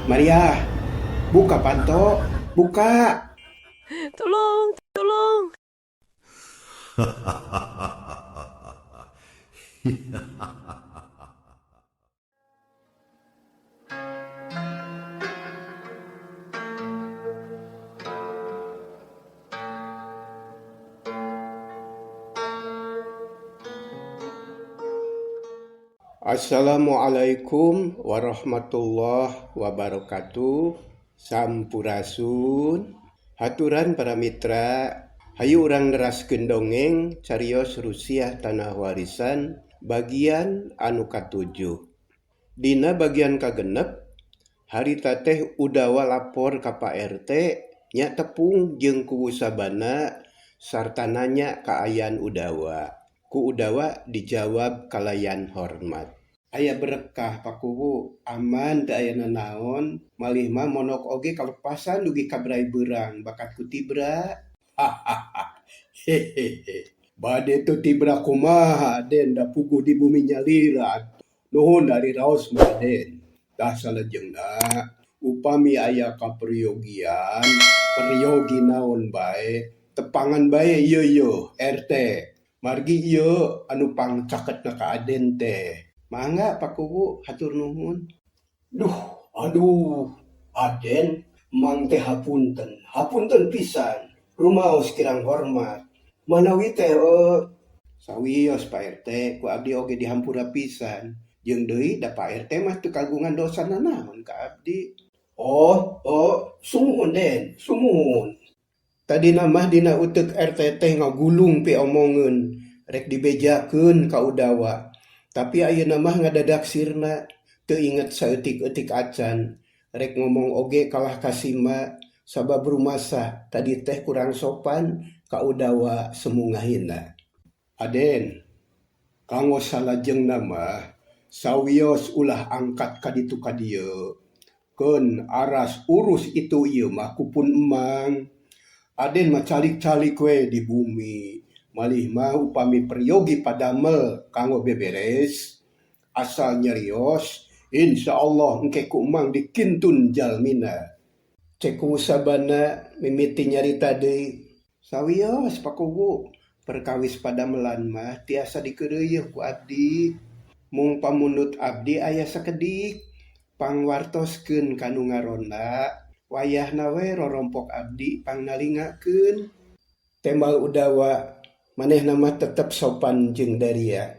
Maria, buka panto, buka. Tolong, tolong. Assalamualaikum warahmatullahi wabarakatuh. Sampurasun. Haturan para mitra, hayu urang neraskeun dongeng carios Rusiah Tanah Warisan bagian anu katujuh. Dina bagian kagenep, harita teh Udawa lapor ka Pak RT nya tepung jeung Kuwu Sabana sarta nanya kaayaan Udawa. Ku Udawa dijawab kalayan hormat. Aya berekah Pak Kuwu, aman teu aya nanaon, malih mah monok oge kalepasan dugi ka berai beurang bakat ku tibra. Hahaha hehehe bade teu tibra kumaha den da puguh di bumi nyalira atuh. Nuhun ari raos mah den. Tah salajengna upami aya kaperyogian, peryogi naon bae tepangan bae ieu yeuh RT. Margi ieu anu pangcaketna ka Aden teh. Mangga Pak Kuwu hatur nuhun. Duh aduh Aden mang teh hapunten, hapunten pisan rumaos kirang hormat. Manawi teh sawios Pak RT ku abdi oge dihampura pisan. Jeung deui da Pak RT mah teu kagungan dosa nanaon ka abdi. Oh, oh sumuhun Den, sumuhun. Tadina mah dina uteuk RT teh ngagulung piomongeun rek dibejakeun ka Udawa. Tapi ayeuna mah ngadadak sirna teu inget saeutik-eutik acan. Rek ngomong oge kalah kasima sabab rumasa tadi teh kurang sopan ka Udawa semungahina. Aden, kanggo salajengna mah sawios ulah angkat ka ditu ka dieu. Keun aras urus itu ieu mah ku pun emang. Aden mah calik-calik we di bumi. Malih mah upami peryogi padamel kanggo beberes asal nyarios insyaallah engke ku emang dikintun jalmina. Cek Kuwu Sabana mimiti nyarita deui. Sawios Pak Kuwu, perkawis padamelan mah tiasa dikeureuyeun ku abdi. Mung pamundut abdi aya sakedik pangwartoskeun ka nu ngaronda. Wayahna we rorompok abdi pangnalingakeun. Tembal Udawa manehna mah tetep sopan jeung daria.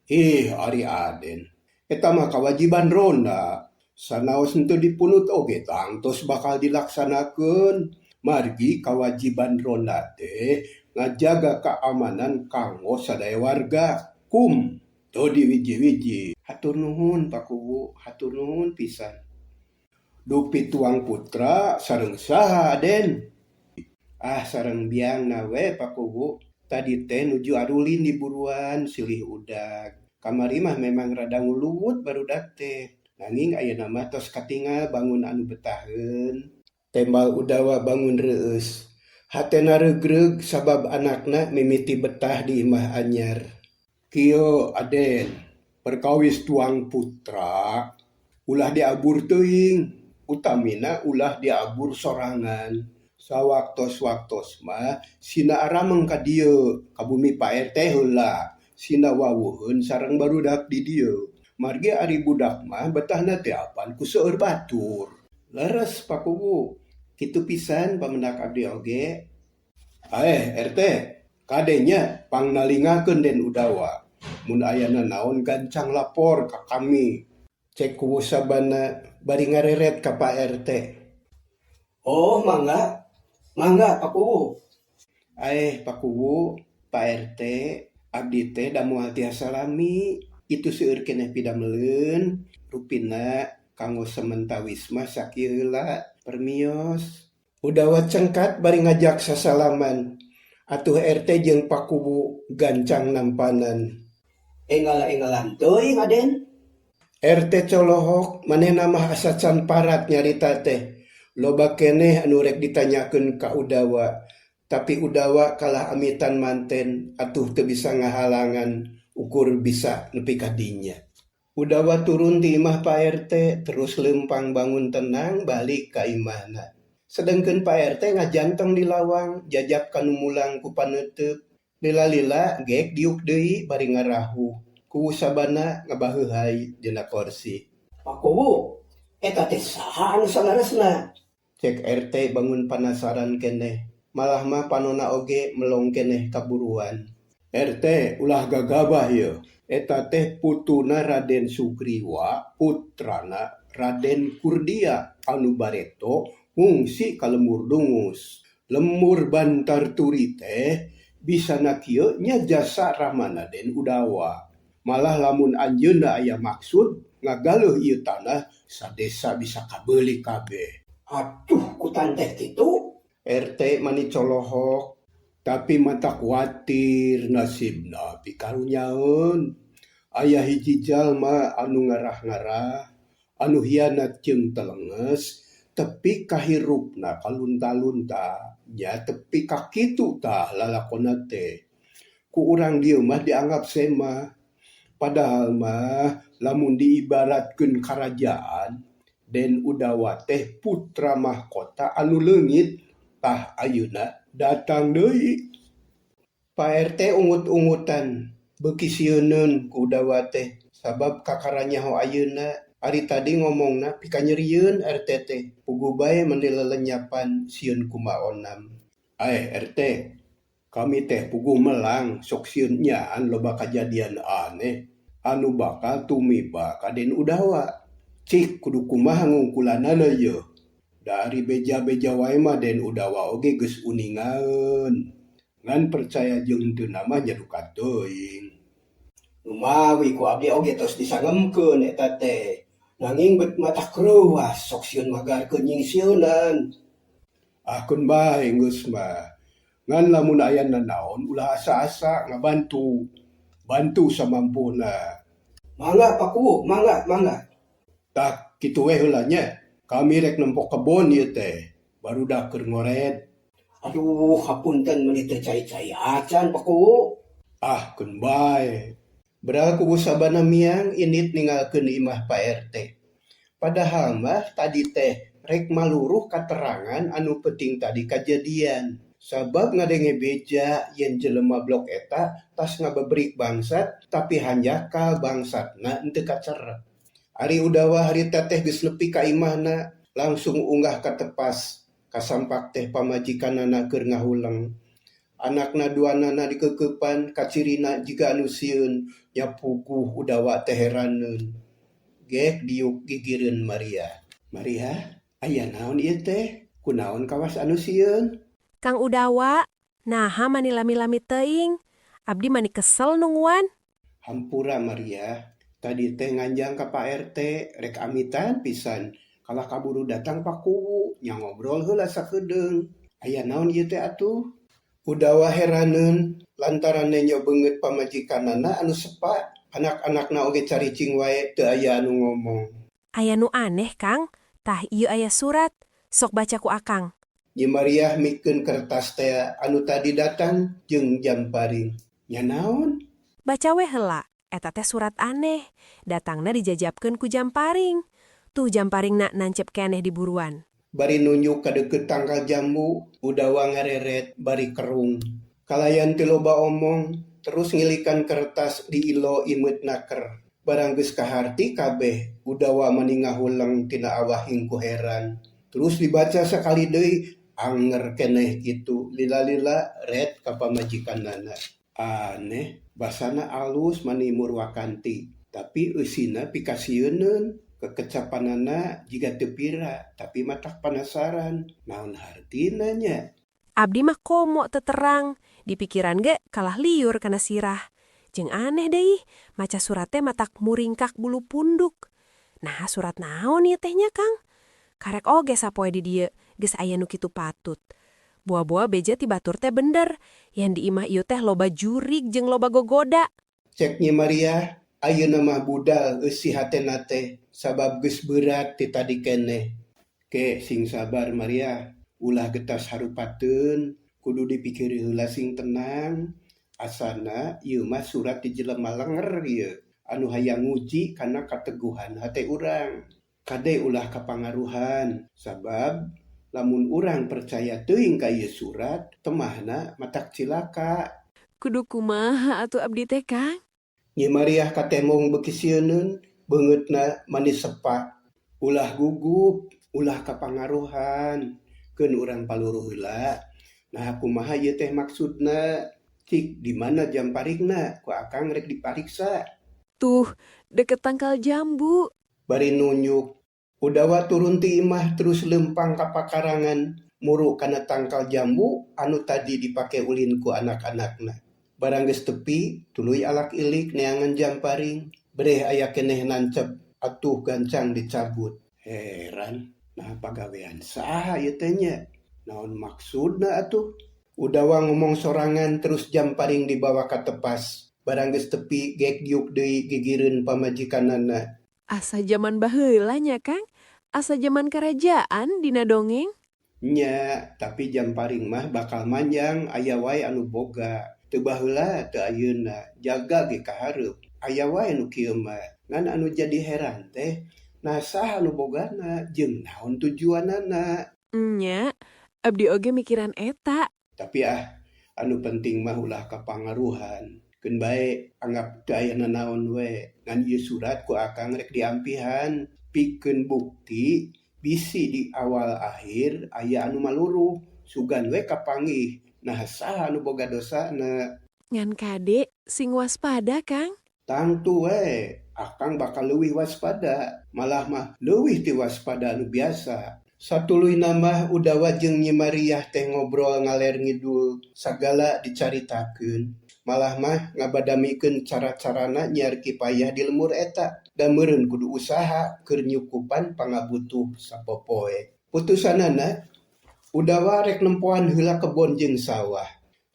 Ih ari Aden, eta mah kawajiban ronda. Sanaos henteu dipunut oge tangtos bakal dilaksanakeun. Margi kawajiban ronda teh ngajaga keamanan kanggo sadaya warga. Kum teu diwiji-wiji. Hatur nuhun Pak Kuwu, hatur nuhun pisan. Dupi tuang putra sareng saha Aden? Ah sareng biangna we Pak Kuwu. Tadi teh nuju arulin di buruan silih udag. Kamari mah memang rada nguluwut barudak teh. Nanging ayeuna mah tos katingal bangun anu betaheun. Tembal Udawa bangun reueus. Hatena reugreug sabab anakna mimiti betah di imah anyar. Kieu Aden, perkawis tuang putra ulah diabur teuing. Utamina ulah diabur sorangan. Sawaktos-waktos mah sina arameng ka dieu ka bumi Pak RT heula. Sina wawuheun sareng barudak di dieu. Margi ari budak mah betahna teh apan ku seueur batur. Leres Pak Kuwu, kitu pisan pamendak abdi oge. Aeh RT, kade nya pangnalingakeun Den Udawa. Mun aya nanaon gancang lapor ka kami. Cek Kuwu Sabana bari ngareret ka Pak RT. Oh mangga, mangga Pak Kuwu. Aeh Pak Kuwu, Pak RT, abdi teh da moal tiasa lami. Itu seueur keneh pidameleun, rupina kanggo samentawis mah sakieu heula permios. Udawa cengkat bari ngajak sasalaman. Atuh RT jeung Pak Kuwu gancang nampanan. Enggal-enggalan teuing Aden. RT colohok manehna mah asa can parat nyarita teh. Loba keneh anu rek ditanyakeun ka Udawa, tapi Udawa kalah amitan manten atuh teu bisa ngahalangan ukur bisa nepi ka dinya. Udawa turun ti imah Pak RT terus leumpang bangun tenang balik ka imahna. Sedengkeun Pak RT ngajanteng di lawang jajap ka nu mulang ku paneuteub. Lila-lila gek diuk deui bari ngarahuh. Kuwu Sabana ngabaheuhay dina korsi. Pak Kuwu, eta teh saha anu saleresna? Cek RT bangun panasaran keneh. Malah mah panona oge melong keneh kaburuan. RT ulah gagabah yeuh. Eta teh putuna Raden Sugriwa, putrana Raden Kurdia anu bareto ngungsi ka Lembur Dungus. Lembur Bantar Turi teh bisana kieu nya jasa ramana Den Udawa. Malah lamun anjeunna aya maksud ngagaleuh ieu tanah sadesa bisa kabeuli kabeh. Atuh kutan teh kitu. RT mani colohok, tapi matak kuatir nasibna pikarunyaeun. Aya hiji jalma anu ngarah-ngarah, anu hianat jeung telenges, tepi kahirupna kalunta-lunta, nya tepi ka kitu tah lalakonna teh. Ku urang dieu mah dianggap semah. Padahal mah lamun diibaratkeun karajaan, Den Udawa teh putra mahkota anu leungit, tah ayeuna datang deui. Pak RT ungut-ungutan, beuki sieuneun ku Udawa teh sabab kakara nyaho ayeuna. Ari tadi ngomongna pikanyerieun RT teh, puguh bae meni lelenyapan sieun kumaonam. Aeh RT, kami teh puguh melang sok sieun nyaan loba kajadian aneh anu bakal tumiba ka Den Udawa. Cik kudu kumaha ngungkulanana yeuh. Da ari beja-beja wae mah Den Udawa oge geus uningaeun. Ngan percaya jeung henteu mah nya duka teuing. Lumawi ku abdi oge tos disangemkeun eta teh. Nanging bet matak reuas sok sieun magarkeun nyingsieunan. Ah keun bae geus mah. Ngan lamun aya nanaon ulah asa-asa ngabantu. Bantu samampuna. Mangga Pak Kuwu, mangga, mangga. Tah kitu we heula nya. Kami rek nempo kebon ieu teh. Barudak keur ngored. Aduh, hapunten meuni teu cai-cai acan Pak Kuwu. Ah, keun bae. Beral kuwu Sabana miang indit ninggalkeun imah Pak RT. Padahal mah tadi teh rek maluruh katerangan anu penting tadi kajadian. Sabab ngadenge beja yen jelema blok eta tas ngabebrik bangsat tapi hanjakal bangsatna henteu kacerep. Ari Udawa harita teh geus nepi ka imahna langsung unggah ka tepas. Kasampak teh pamajikanana keur ngahuleng. Anakna duanana dikeukepan kacirina jiga anu sieun nya puguh Udawa teh heraneun. Gek diuk gigireun Maria. Maria, aya naon ieu teh? Kunaon kawas anu sieun? Kang Udawa, naha mani lami-lami teuing. Abdi mani kesel nungguan. Hampura Maria, tadi teh nganjang ka Pak RT rek amitan pisan. Kalah kaburu datang Pak Kuwu, nya ngobrol heula sakedeung. Aya naon ieu teh atuh? Udawa heraneun lantaran nenjo beungeut pamajikanana anu sepa, anak-anakna oge caricing wae teu aya anu ngomong. Aya nu aneh, Kang. Tah ieu aya surat. Sok baca ku Akang. Nyi Mariah mikeun kertas teh anu tadi datang jeung jamparing. Nya naon? Baca we heula. Eta teh surat aneh. Datangna dijajabkeun ku jamparing. Tuh jamparingna nancep keneh di buruan. Bari nunjuk ka deukeut tangkal jambu, Udawa ngareret bari kerung. Kalayan teu loba omong, terus ngilikan kertas di ilo imeut naker. Barang geus kaharti kabeh, Udawa mani ngahuleng tina awahing ku heran. Terus dibaca sakali deui, anger keneh kitu, lila-lila ret ka pamajikanana. Aneh, basana alus mani murwakanti, tapi eusina pikasieuneun. Kekecapanana jiga teu pira, tapi matak panasaran. Naon hartina nya? Abdi mah komo teu terang. Di pikiran ge kalah liur kana sirah. Jeung aneh deui, maca surat teh matak muringkak bulu punduk. Nah, surat naon ieu teh nya, Kang? Karek oge sapoe di dieu, geus aya nu kitu patut. Boa-boa beja ti batur teh bener, yen di imah ieu teh loba jurig jeung loba gogoda. Cek Nyi Maria, ayeuna mah budal eusi hatena teh sabab geus beurat ti tadi keneh. Ke sing sabar Maria, ulah getas harupateun, kudu dipikir heula sing tenang. Asana ieu mah surat ti jelema lenger ieu. anu hayang nguji kana kateguhan hate urang. Kade ulah kapangaruhan sabab lamun urang percaya teuing ka ieu surat temahna matak cilaka. Kudu kumaha atuh abdi teh, Kang? Nyi Mariah katembong beuki sieuneun, beungeutna mani sepa. Ulah gugup, ulah kapangaruhan. Keun urang paluruh heula. Nah kumaha ieu teh maksudna? Cik di mana jamparingna ku akang rek dipariksa. Tuh, deket tangkal jambu. Bari nunjuk. Udawa turun ti imah terus leumpang ka pakarangan muru kana tangkal jambu anu tadi dipake ulin ku anak-anakna. Barang geus tepi tuluy alak ilik neangan jamparing, breh aya keneh nancep atuh gancang dicabut. Heran, nah pagawean saha ieu teh nya? Naon maksudna atuh? Udawa ngomong sorangan terus jamparing dibawa ka tepas. Barang geus tepi gek diuk deui gigireun pamajikanana. Asa jaman baheula nya, Kang. Asa jaman karajaan dina dongeng. Nya, tapi jamparing mah bakal manjang aya wae anu boga. Teu baheula teu ayeuna, jaga ge kahareup. Aya wae nu kieu mah. Ngan anu jadi heran teh, nah saha anu bogana jeung naon tujuanana. Nya, abdi oge mikiran eta. Tapi anu penting mah ulah kapangaruhan. Keun bae anggap teu aya nanaon we. Ngan ieu surat ku akang rek diampihan pikeun bukti bisi di awal akhir aya anu maluruh sugan we kapanggih. Nah saha anu boga dosana? Ngan kade sing waspada, Kang. Tangtu we, akang bakal leuwih waspada, malah mah leuwih ti waspada anu biasa. Satuluyna mah Udawa jeung Nyi Mariah teh ngobrol ngaler ngidul, sagala dicaritakeun. Malah mah ngabadamikeun cara-carana nyiar kipayah di lembur eta. Da meureun kudu usaha keur nyukupan pangabutuh sapopoe. Putusanana, Udawa rek nempoan heula kebon jeung sawah.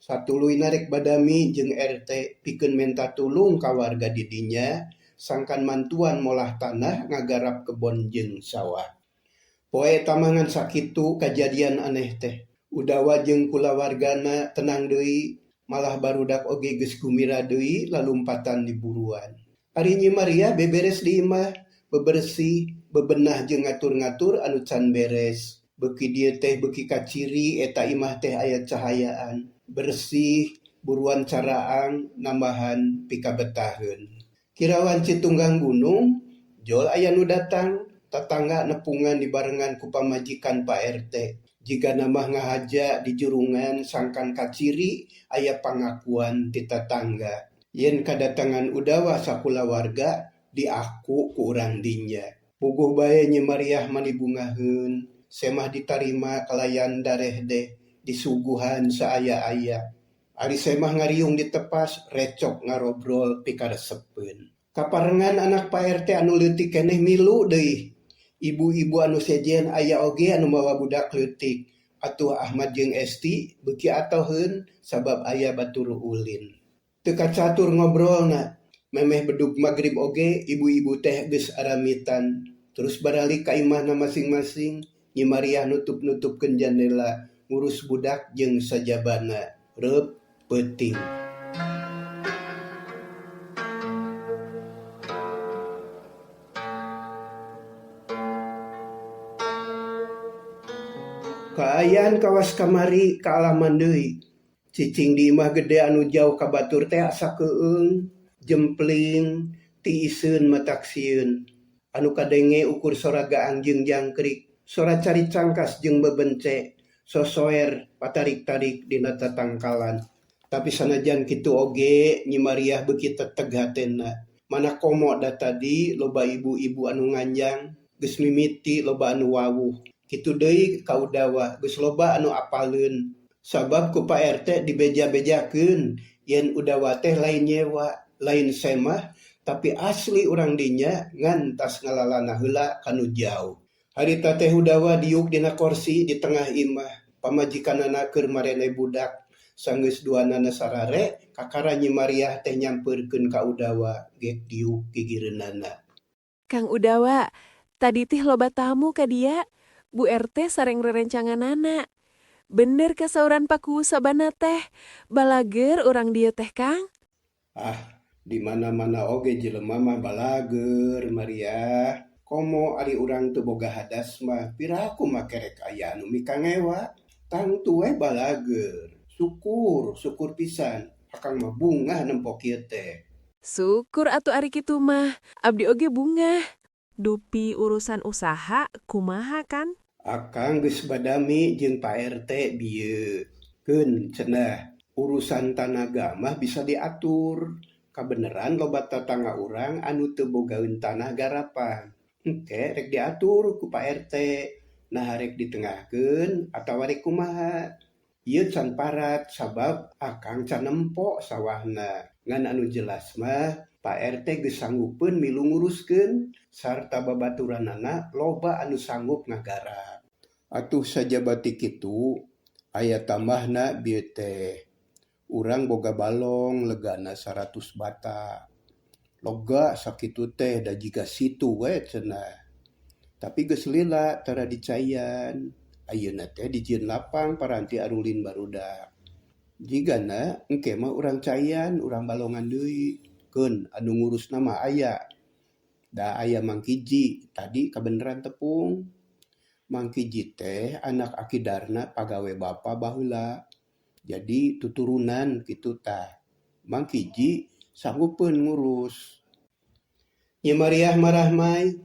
Satuluyna rek badami jeung RT pikeun menta tulung ka warga di dinya sangkan mantuan molah tanah ngagarap kebon jeung sawah. Poe eta mah ngan sakitu kajadian aneh teh. Udawa jeung kulawargana tenang deui, malah barudak oge geus gumira deui lalumpatan di buruan. Ari Nyi Maria beberes di imah, bebersih, bebenah jeung ngatur-ngatur anu can beres. Beuki dieu teh beuki kaciri eta imah teh aya cahayaan, bersih, buruan caraang, nambahan pikabetaheun. Kira wanci tunggang gunung, jol aya nu datang, tatangga nepungan dibarengan ku pamajikan Pak RT. Jiga namah ngahaja di jurungan sangkan kaciri aya pangakuan ti tatangga. Yen kadatangan Udawa sakulawarga diaku ku urang dinya. Puguh bae Nyi Mariah mani bungaheun, semah ditarima kalayan darehdeh disuguhan saaya-aya. Ari semah ngariung ditepas recok ngarobrol pikaresepeun. Kaparengan anak Pak RT anu leutik keneh milu deui. Ibu-ibu anu sejen aya oge anu mawa budak leutik. Atuh Ahmad jeung Esti beuki atoheun sabab aya batur ulin. Teu kacatur ngobrolna, memeh bedug magrib oge ibu-ibu teh geus aramitan. Terus baralik ka imahna masing-masing, Nyi Mariah nutup-nutupkeun jandela, ngurus budak jeung sajabana. Reup peuting. Kaayaan kawas kamari kaalaman deui. Cicing di imah gede anu jauh ka batur teh asa keueung, jempling, tiiseun matak sieun. Anu kadenge ukur sora gaang jeung jangkrik, sora cari cangkas jeung bebence, sosoer patarik-tarik dina tatangkalan. Tapi sanajan kitu oge Nyi Mariah beuki teteg hatena. Mana komo da tadi loba ibu-ibu anu nganjang, geus mimiti loba anu wawuh. Kitu deui ka Udawa geus loba anu apaleun. Sabab ku Pak RT dibeja-bejakeun yen Udawa teh lain nyewa, lain semah, tapi asli urang dinya ngan tas ngalalana heula kanu jauh. Harita teh Udawa diuk dina korsi di tengah imah, pamajikanana keur marene budak. Sanggeus duanana sarare, kakara Nyi Mariah teh nyampeurkeun ka Udawa gek diuk gigireunana. Kang Udawa, tadi teh loba tamu ka dia. Bu RT sareng rerencanganana. Bener kasauran Paku Sabana teh, balager urang dieu teh, Kang. Ah, Di mana-mana oge jelema mah balageur Mariah. Komo ari urang teu boga hadas mah piraku mah kerek aya anu mikangewa. Tangtu we balageur. Syukur, syukur pisan. Akang mah bungah nempo kieu teh. Syukur atuh ari kitu mah, abdi oge bungah. Dupi urusan usaha kumaha kan? Akang geus badami jeung Pak RT bieu. Keun cenah urusan tanaga mah bisa diatur. Kabeneran loba tatangga urang anu teu bogaeun tanah garapan. Engke rek diatur ku Pak RT. Nah rek ditengahkeun atawa rek kumaha. Ieu can parat sabab akang can nempo sawahna. Ngan anu jelas mah Pak RT geus sanggupeun milu nguruskeun sarta babaturanana loba anu sanggup ngagarap. Atuh sajaba ti kitu aya tambahna bieu teh. Urang boga balong legana 100 bata. Lega sakitu teh da jiga situ we cenah. Tapi geus lila tara dicaian. Ayeuna teh dijieun lapang paranti arulin barudak. Jigana engke mah urang caian, urang balongan deui. Keun anu ngurusna mah aya. Da aya Mang Kiji, tadi kabeneran tepung. Mang Kiji teh anak Aki Darna pagawe bapa baheula. Jadi tuturunan kitu tah. Mang Kiji sanggupeun ngurus. Nyi Mariah marahmai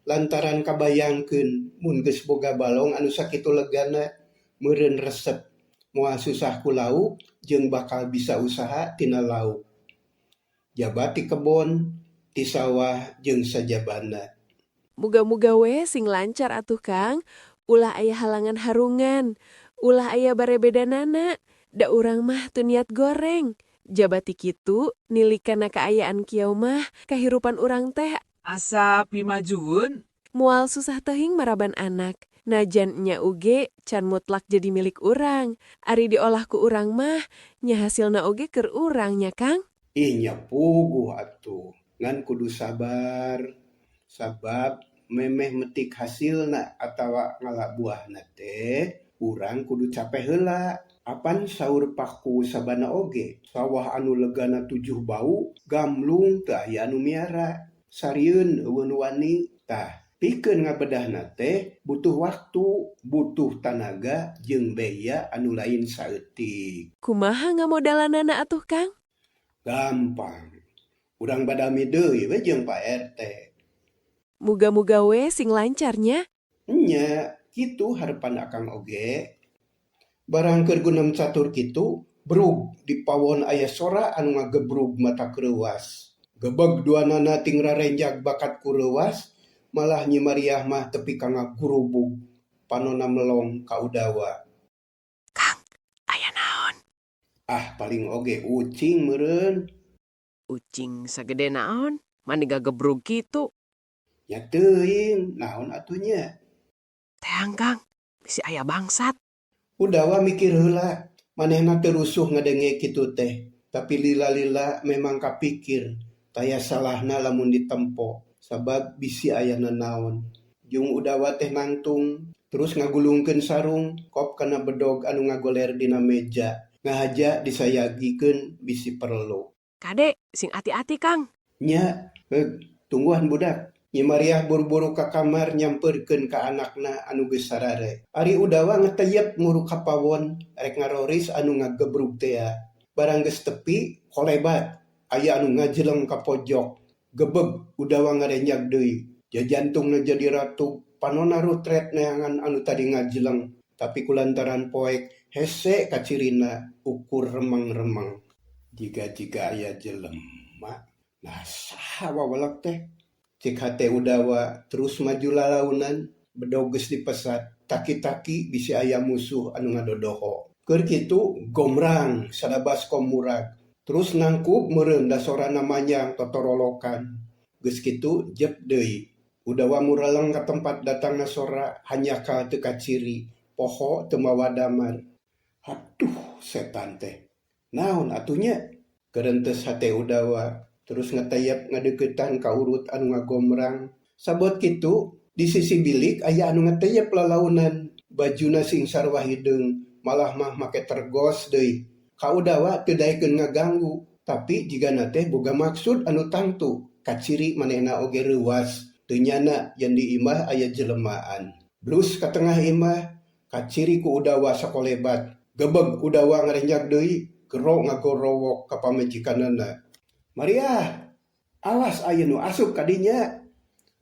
lantaran kabayangkeun mun geus boga balong anu sakitu legana meureun resep moal susah ku lauk jeung bakal bisa usaha tina lauk. Jaba ti kebon, ti sawah jeung sajabana. Muga-muga we sing lancar atuh Kang. Ulah aya halangan harungan, ulah aya barebedanana. Da urang mah teu niat goreng. Jaba ti kitu nilik kana kaayaan kieu mah kahirupan urang teh Asa pimajueun. Moal susah teuing maraban anak. Najan nya uge can mutlak jadi milik urang. Ari diolah ku urang mah nya hasilna oge keur urang nya Kang. Ih nya puguh atuh, ngan kudu sabar. Sabab memeh metik hasilna atawa ngala buahna teh urang kudu capeh heula. Apan saur Paku Sabana oge, sawah anu legana 7 bau gamlung teu aya anu miara. Sarieun euweuh nu wani. Tah, pikeun ngabedahna teh butuh waktu, butuh tanaga jeung beya anu lain saeutik. Kumaha ngamodalanana atuh Kang? Gampang. Urang badami deui we jeung Pak RT. Muga-muga we sing lancar nya. Nya, kitu harepan akang oge. Barang keur gunem catur kitu, brug di pawon aya sora anu ngagebrug mata kreuwas. Gebeg duanana ting rarenjag bakat ku reuwas, malah Nyi Mariah mah tepi ka ngagurubug, panona melong ka Udawa. Kang, aya naon? Ah, paling oge ucing meureun. Ucing sagede naon? Mani gagebrug kitu. Nya teuing, naon atuh nya? Teang Kang, bisi aya bangsat. Udawa mikir heula, manehna teu rusuh ngadenge kitu teh, tapi lila-lila memang kapikir taya salahna lamun ditempo, sabab bisi aya nanaon. Jung Udawa teh nangtung, terus ngagulungkeun sarung kop kana bedog anu ngagoler dina meja, ngahaja disayagikeun bisi perlu. Kade, sing ati-ati Kang. Nya, heug, tungguan budak. Nyi Mariah buru-buru ka kamar nyamperkeun ka anakna anu geus sarare. Ari Udawa ngeteyep nguruk ka pawon rek ngaroris anu ngagebrug tea. Barang geus tepi, kolebat, aya anu ngajeleng ka pojok. Gebeg Udawa ngarenjag deui. Jajantungna jadi ratug, panona rutret neangan anu tadi ngajeleng. Tapi kulantaran poek hese kacirina ukur remeng-remeng. Jiga-jiga aya jelema, nah saha wawelek teh? Cek hate Udawa terus maju lalaunan, bedog geus dipesat, taki-taki bisi aya musuh anu ngadodoho. Keur kitu gomrang sadabas kom murag. Terus nangkub meureun da sorana manjang totorolokan. Geus kitu jep deui. Udawa mureleng ka tempat datangna sora hanjakal teu kaciri, poho teu mawa damar. Aduh, setan teh. Naon atuh nya? Kerentes hate Udawa. Terus ngeteyep ngadeuketan ka urut anu ngagomrang. Sabot kitu, di sisi bilik aya anu ngeteyep lalaunan. Bajuna sing sarua hideung, malah mah make tergos deui. Ka Udawa teu daekeun ngaganggu, Tapi jigana teh boga maksud anu tangtu, kaciri manehna oge reuwas, teu nyana yen di imah aya jelemaan. Blus ka tengah imah, kaciri ku Udawa sakolebat. Gebeg Udawa ngarenjag deui, gero ngagorowok ka pamajikanana. Mariah! Awas aya nu asup ka dinya!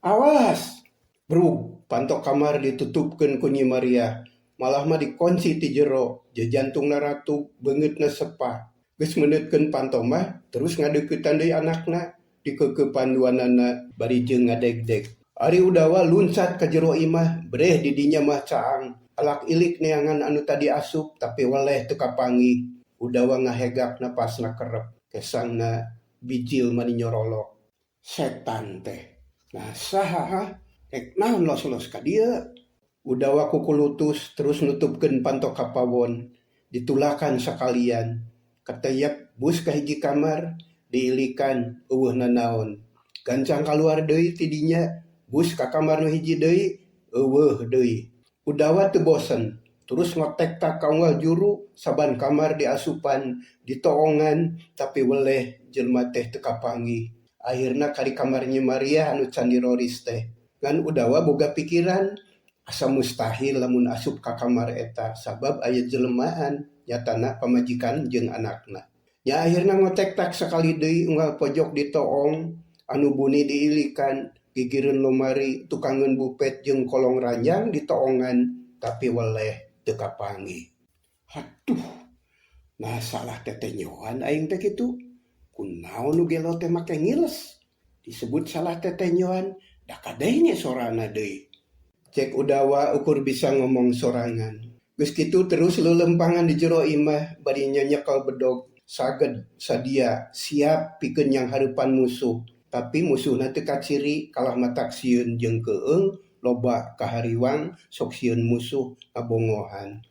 Awas! Brug, panto kamar ditutupkeun ku Nyi Mariah. Malah mah dikonci ti jero, jajantungna ratug, beungeutna sepah. Geus meuneutkeun panto mah, terus ngadeuketan deui anakna, dikeukeupan duanana bari jeung ngadegdeg. Ari Udawa luncat ka jero imah, breh di dinya mah caang. Alak ilik neangan anu tadi asup, tapi weleh teu kapanggih. Udawa ngahegak napasna kerep, kesangna bijil mani nyorolok. Setan teh, nah saha hah? Rek naon los-los ka dieu? Udawa kukulutus terus nutupkeun panto ka pawon, ditulakan sakalian. Kateyep bus ka hiji kamar, diilikan eueuh nanaon. Gancang kaluar deui ti dinya, bus ka kamar nu hiji deui, eueuh deui. Udawa teu bosen, terus ngotektak ka unggal juru, saban kamar diasupan, ditoongan, tapi weleh jelema teh teu kapanggih. Akhirna ka di kamar Nyi Mariah anu can diroris teh. Ngan Udawa boga pikiran, asa mustahil lamun asup ka kamar eta sabab aya jelemaan, nyatana pamajikan jeung anakna. Nya akhirna ngotektak sakali deui unggal pojok ditoong, anu buni diilikan, gigireun lomari, tukangeun bupet jeung kolong ranjang ditoongan, tapi weleh teu kapanggih. Haduh, nah salah tetenyoan aing teh kitu. Kunaon nu gelo teh make ngiles? Disebut salah tetenyoan, da kadenge sorana deui. Cek Udawa ukur bisa ngomong sorangan. Geus kitu terus leuleumpangan di jero imah bari nyanyekel bedog, saged, sadia, siap pikeun nyanghareupan musuh. Tapi musuhna teu kaciri kalah matak sieun jeung keueung loba kahariwang sok sieun musuh ngabongohan.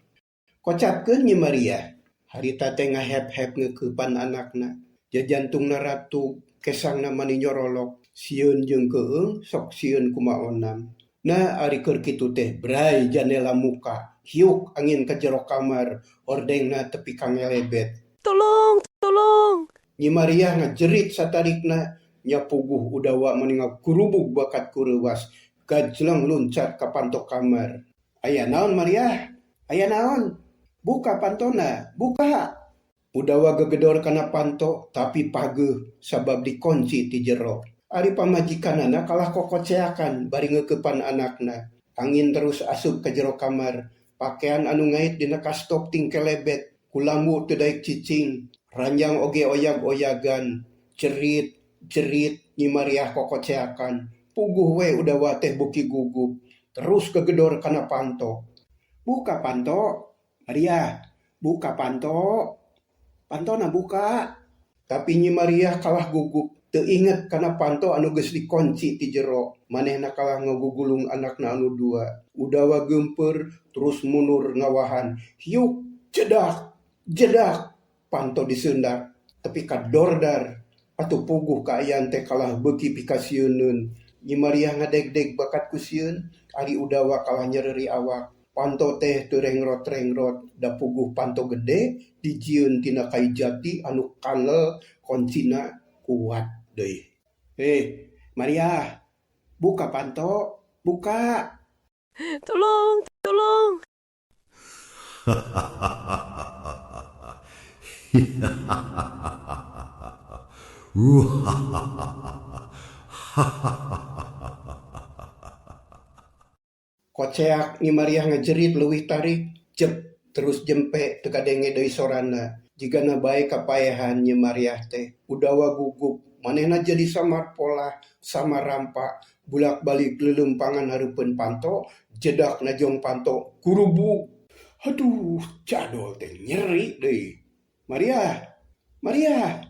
Kocapkeun Nyi Mariah, harita teh ngahep-hep ngeukepan anakna. Jajantungna ratug, kesangna mani nyorolok, sieun jeung keueung sok sieun kumaonam. Nah ari keur kitu teh bray janela muka, hiuk angin ka jero kamar, ordengna tepi ka ngelebet. Tolong, tolong. Nyi Mariah ngajerit satarikna, nya puguh Udawa mani ngagurubug bakat ku reuwas, gajleng luncat ka panto kamar. Aya naon Mariah? Aya naon? Buka pantona, buka. Udawa gegedor kana panto, tapi pageuh sabab dikonci ti jero. Ari pamajikanana kalah kokoceakan bari ngeukepan anakna. Angin terus asup ka jero kamar. Pakean anu ngait dina kastop tingkelebet, kulambu teu daek cicing, ranjang oge oyag-oyagan. Jerit, jerit Nyi Mariah kokoceakan. Puguh we Udawa teh beuki gugup. Terus gegedor kana panto. Buka panto, Mariah, buka panto. Pantona buka. Tapi Nyi Mariah kalah gugup. Teu inget kana panto anu geus dikonci ti jero. Manehna kalah ngagugulung anakna anu dua. Udawa geumpeur terus mundur ngawahan. Hiuk, jedak, jedak. Panto diseundak. Tepi ka dordar. Atuh puguh kaayaan teh kalah beuki pikasieuneun. Nyi Mariah ngadegdeg bakat ku sieun, ari Udawa kalah nyereuri awak. Panto teh teu rengrot-rengrot, da puguh panto gede dijieun tina kayu jati anu kanel koncina kuat deui. Maria, buka panto, buka. Tolong, tolong. Koceak Nyi Mariah ngajerit leuwih tarik, jep terus jempe teu kadenge deui sorana. Jigana bae kapaehan Nyi Mariah teh. Udawa gugup, manehna jadi samar polah, samar rampa, bulak-balik leuleumpangan hareupeun panto, jedak najong panto, gurubug. Aduh, jadol teh nyeri deui. Mariah, Mariah.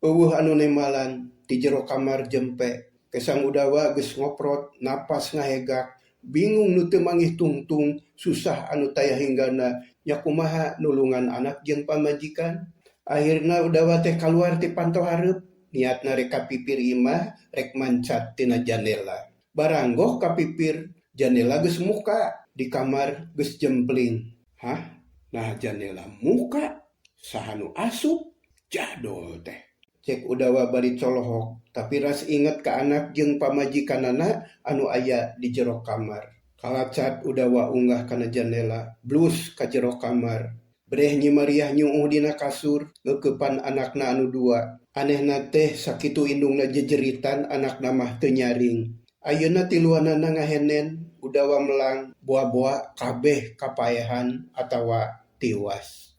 Eueuh anu nembalan ti jero kamar jempe. Kesang Udawa geus ngoprot, napas ngahegak, bingung nu teu manggih tungtung, susah anu taya hinggana, nya kumaha nulungan anak jeung pamajikan. Akhirna Udawa teh kaluar ti panto hareup, niatna rek ka pipir imah, rek mancat tina janela. Baranggoh ka pipir, janela geus muka, di kamar geus jempling. Hah? Nah janela muka, saha nu asup? Jadol teh. Cek Udawa bari colohok, tapi ras inget ka anak jeung pamajikanana anu aya di jero kamar. Kalacat Udawa unggah kana janela, blus ka jero kamar. Breh Nyi Mariah nyuuh dina kasur, ngeukepan anakna anu dua. Anehna teh sakitu indungna jejeritan anakna mah teu nyaring. Ayeuna tiluanana ngahenen, Udawa melang, boa-boa kabeh kapaehan atawa tiwas.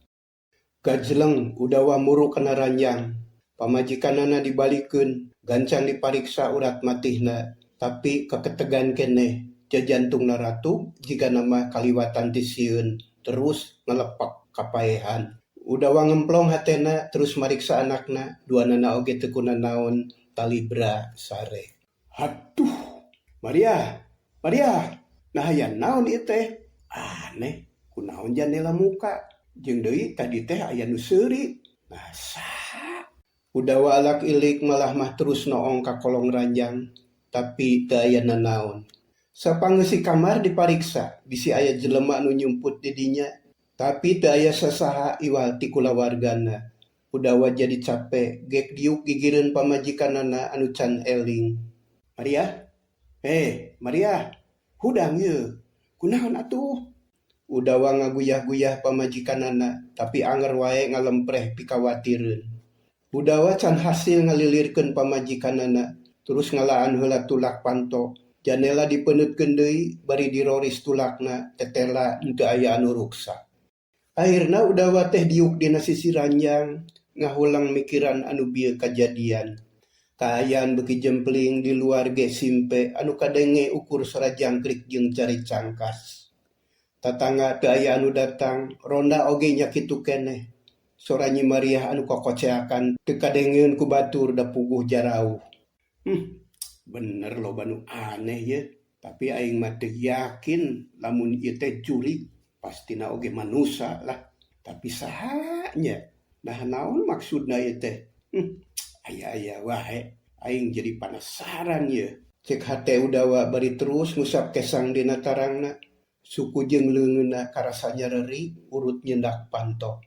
Gajleng Udawa muru kana ranjang. Pamajikanana dibalikeun, gancang dipariksa urat matihna, tapi keketegan keneh. Jajantungna ratug jigana mah kaliwatan ti sieun, terus ngalepak kapaehan. Udawa ngemplong hatena terus mariksa anakna, duanana oge teu kunanaon talibra sare. Hatuh, Maria, Maria, nah aya naon ieu teh? Aneh, kunaon janela muka? Jeung deui tadi teh aya nu seuri. Nah saha? Udawa alak ilik malah mah terus noong ka kolong ranjang, tapi teu aya nanaon. Sapangeusih kamar dipariksa, bisi aya jelema nu nyumput di dinya, tapi teu aya sasaha iwal ti kulawargana. Udawa jadi cape, gek diuk gigireun pamajikanana anu can eling. Maria? Eh, Maria, hudang yeuh. Kunaon atuh? Udawa ngaguyah-guyah pamajikanana, tapi anger wae ngalempreh pikawatireun. Udawa can hasil ngalilirkeun pamajikanana, terus ngalaan heula tulak panto. Janela dipeunetkeun deui bari diroris tulakna, tetela henteu aya anu ruksak. Akhirna Udawa teh diuk dina sisi ranjang, ngahulang mikiran anu bieu kajadian. Kaayaan beuki jempling di luar ge simpe anu kadenge ukur sora jangkrik jeung cari cangkas. Tatangga teu aya anu datang, ronda oge nya kitu keneh. Sora Nyi Mariah anu kokoceakan teu kadengeun ku batur da puguh jarauh. Bener loba nu aneh ye, tapi aing mah teu yakin lamun ieu teh jurig, pastina oge manusa lah. Tapi saha nya? Nah naon maksudna ieu teh? Aya-aya wae, aing jadi panasaran ye. Cek hate Udawa bari terus ngusap kesang dina tarangna. Suku jeung leungeunna karasa nyereri, urut nyendak panto.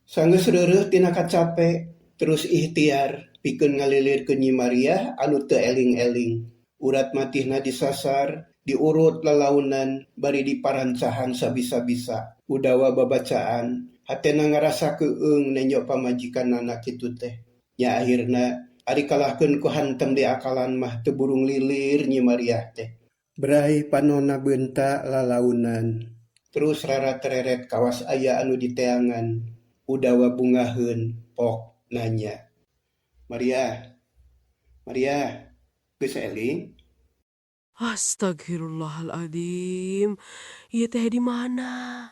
Sanggeus reureuh tina kacape, terus ikhtiar pikeun ngalilirkeun Nyi Mariah anu teu eling-eling. Urat matihna disasar, diurut lalaunan bari diparancahan sabisa-bisa. Udawa babacaan, hatena ngarasa keueung nenjo pamajikanana kitu teh. Nya akhirna ari kalahkeun ku hantem diakalan mah teu burung lilir Nyi Mariah teh. Brai panonna beunta lalaunan. Terus raratereret kawas aya anu diteangan. Udawa bungaheun pok nanya. Maria, Maria, geus eling? Astagfirullahaladzim, ieu teh di mana?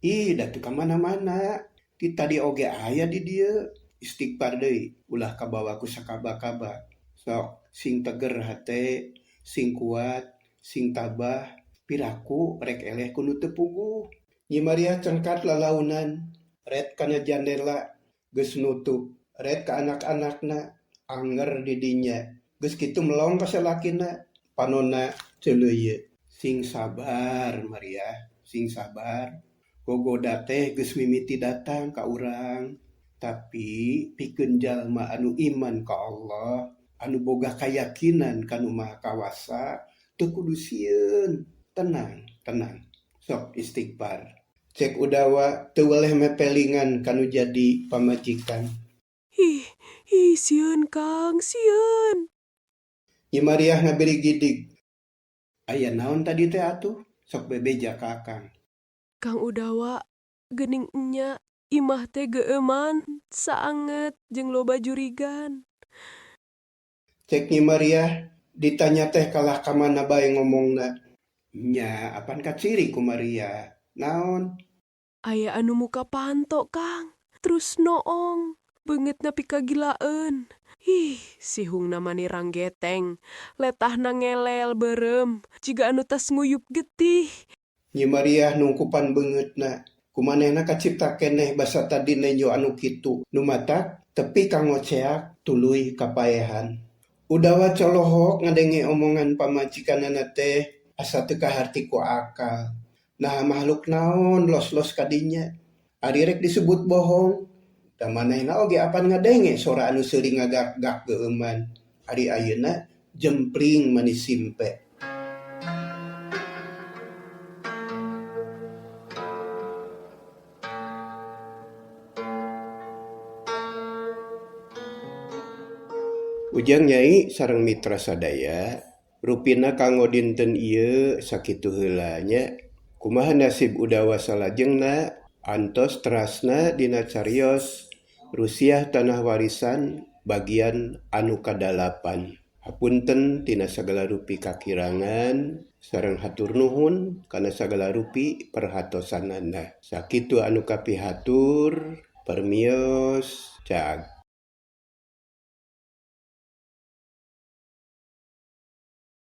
Ih, da teu ka mana-mana. Ti tadi oge aya di dieu. Istighfar deui, ulah kabawa ku sakaba-kaba. Sok, sing teger hate, sing kuat, sing tabah, piraku rek eleh ku nu teu puguh. Nyi Maria cengkat lalaunan, ret kana jandela, geus nutup, ret ka anak-anakna, anger di dinya. Geus kitu melong ka salakina, panonna ceuleuyeut. Sing sabar Maria, sing sabar. Gogoda teh geus mimiti datang ka urang. Tapi pikeun jalma anu iman ka Allah, anu boga kayakinan ka Nu Maha Kawasa, teu kudu sieun. Tenang, tenang. Sok istighfar. Cek Udawa teu weleh mepelingan ka nu jadi pamajikan. Ih, ih sieun Kang, sieun. Nyi Mariah ngabirigidig. Aya naon tadi teh atuh? Sok bebeja ka Akang. Kang Udawa, geuning enya imah teh geueuman, saanget jeung loba jurigan. Cek Nyi Mariah, ditanya teh kalah ka mana bae ngomongna. Nya, apan kaciri ku Maria? Naon? Aya anu muka panto, Kang. Terus noong, beungeutna pikagilaeun. Ih, sihungna mani ranggeteng, letahna ngelel beureum, jiga anu tas nguyup getih. Nyi Mariah nungkupan beungeutna. Kumanehna kacipta keneh basa tadi nenjo anu kitu. Nu matak tepi ka ngoceak tuluy kapaehan. Udawa colohok ngadenge omongan pamajikanana teh asa teu kaharti ku akal. Nah makhluk naon los-los ka dinya. Ari rek disebut bohong. Da manehna oge apan ngadenge sora anu seuri ngagak-gak geueuman. Ari ayeuna jempling mani simpe. Ujang Nyai sareng mitra sadaya, rupina kanggo dinten ieu sakitu heula nya. Kumaha nasib Udawa salajengna antos terasna dina carios Rusiah Tanah Warisan bagian anu kadalapan. Hapunten tina sagala rupi kakirangan sareng hatur nuhun kana sagala rupi perhatosanana. Sakitu anu kapihatur, permios, cag.